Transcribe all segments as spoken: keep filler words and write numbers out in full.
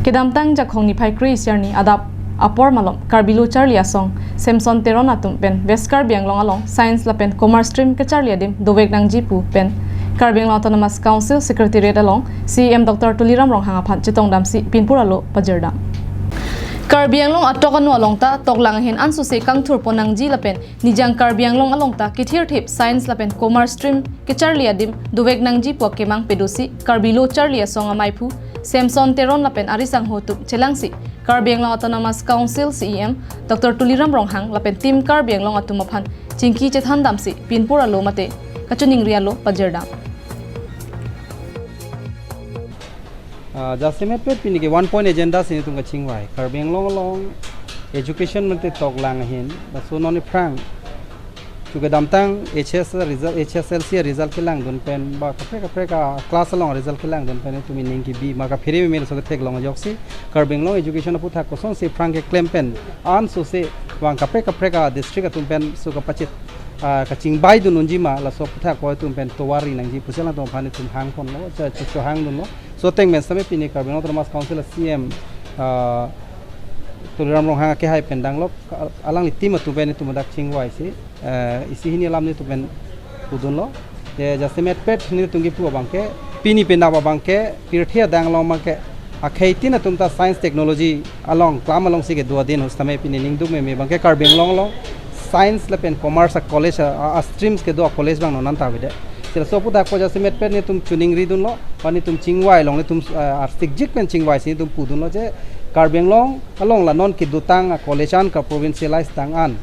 Kedamtang Jakhong niphai kre-isi arni adap apor malom Karbi Lo Charli Asong Samson Teron atum pen West Karbi Anglong along Science lapen Commerce stream kecharli adim dovek nangji pu pen Karbi Anglong Autonomous Council Secretariat along C E M Doctor Tuliram Ronghang aphan chetongdamsi pinpur alo pajirdam. Karbi Anglong atok anu along ta toklang ahin ansose kangthurpon nangji lapen nijang Karbi Anglong along ta kethirthip Science lapen Commerce stream kecharli adim dovek nangji pu akemang pedosi Karbi Lo Charli Asong amaiphu Samson Teron lapen ari sangho atum chelangsi Karbi Anglong Autonomous Council C E M Doctor Tuliram Ronghang lapen Team Karbi Anglong atum aphan chingki chethandamsi pinpur alo mate kachiningri alo pajirdam. Ah, jasemet pet pini ke one point agenda si netum kachingvai. Karbi Anglong along education mate toklang ahin. Laso non iphrang. Chuke damtang H S result, H S L C result kelangdun pen ba kaprek kaprek a class along result kelangdun pen netum ining kebi ma kaphere meme laso ketheklong ajoksi Karbi Anglong education aphuthak kosonsi iphrang keklem pen ansose vang kaprek kaprek a district atum pen so kapachit, ah, kachingvai dun unji ma laso aphuthak ko atum pen tovar ri nangji pusi alangtum aphan netum hangponlo, cha, cha, chohangdunlo. So ateng pen sitame pini Karbi Anglong Autonomous Council C E M, ah, Tuliram Ronghang akehai pen danglo, ka-, alangli team atum pen netum dak chingvaisi, eh, isi hini alam netum pen pudunlo. Je jasemet pet netum kipu abangke, pini penap abangke, pirthe adang along abangke, akhei tin atum ta science technology along, klam alongsi kedo adin ahut sitame pini ningduk meme abangke Karbi Anglong along Science lapen Commerce a college a, a, a streams kedo a college abang non anta avedet. Si laso aphuthak ko jasemet pet netum chiningridunlo, ba netum chingvailong, netum, eh, arsikjik pen chingvaisi netum pudunlo je Karbi Anglong along la non kedotang a college an ka provincialize tang an.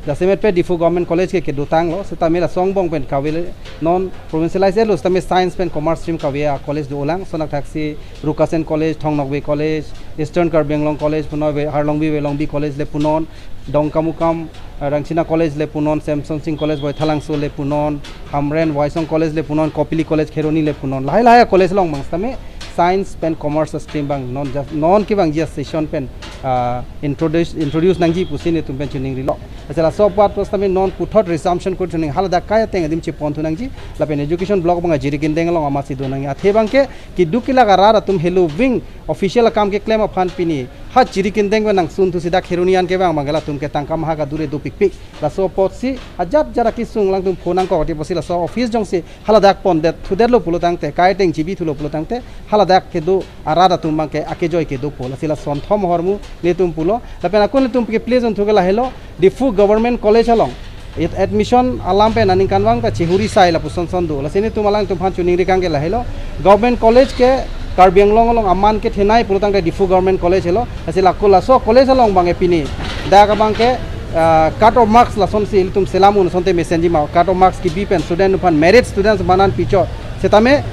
Jasemet pet Diphu Government College ke kedotanglo, sitame laso angbong pen kave le non provincialize lo, sitame Science pen Commerce stream kave a college dolang, lason athaksi Rukasen College, Thong Nokbe College, Eastern Karbi Anglong College punon, Ve-, Harlongbi Velongbi College le punon, Dongkamukam, eh, Rangchina College le punon, Semson Sing College Baithalangso le punon, Hamren Waisong College le punon, Kopili College Kheroni le punon. Lahai lahai college along abang sitame Science pen Commerce stream abang non just, non kevangji a session pen, ah, introduce, introduce nangji pusi netum pen chiningrilo. Laso aphuthak ko sitame non puthot resumption ko chining haladak kai ateng adim cheponthu nangji. Lapen Education Block abang a Jirikindeng along amatsi do nangji. Athe abangke keduk kelak arat atum helo ving official akam keklem aphan pini ha Jirikindeng pen nangsunthusi dak Kheroni an kevang abangke latum ke tangka maha kadure dopikpik. Laso apotsi ajat jara kesung alangtum phone nangkok ati apotsi laso office jongsi haladak pondet thudetlo pulo tangte, kai ateng chibithulo pulo tangte, haladak kedo arat atum abangke akejoi kedopo. Lasi lason thom ahormu netum pulo. Lapen akun netum ke please unthu ke lahelo, Diphu Government College along it admission alam pen aningkanvang ta chihuri sai lapuson son do. Lasi netum alangtum aphan chiningri kang ke lahelo, Government College ke Karbi Anglong along aman kethenei pulo tangte Diphu Government College helo. Lasi lako laso college along abangke pini dak abangke, ah, cut off marks lasonsi ilitum selam un asonte mesenji ma, cut off marks kebi pen student aphan, merit students aphan an pichot. Sitame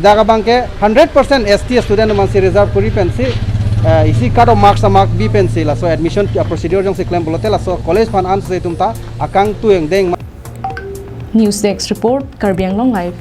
dak abangke hundred percent S T student aphansi reserve kori pensi, eh, isi cut off marks a mark bi pensi laso admission, ah, procedure jongsi klem pulote laso college aphan ansose itum ta akangtui angdeng ma. News Desk Report, Karbi Anglong Live.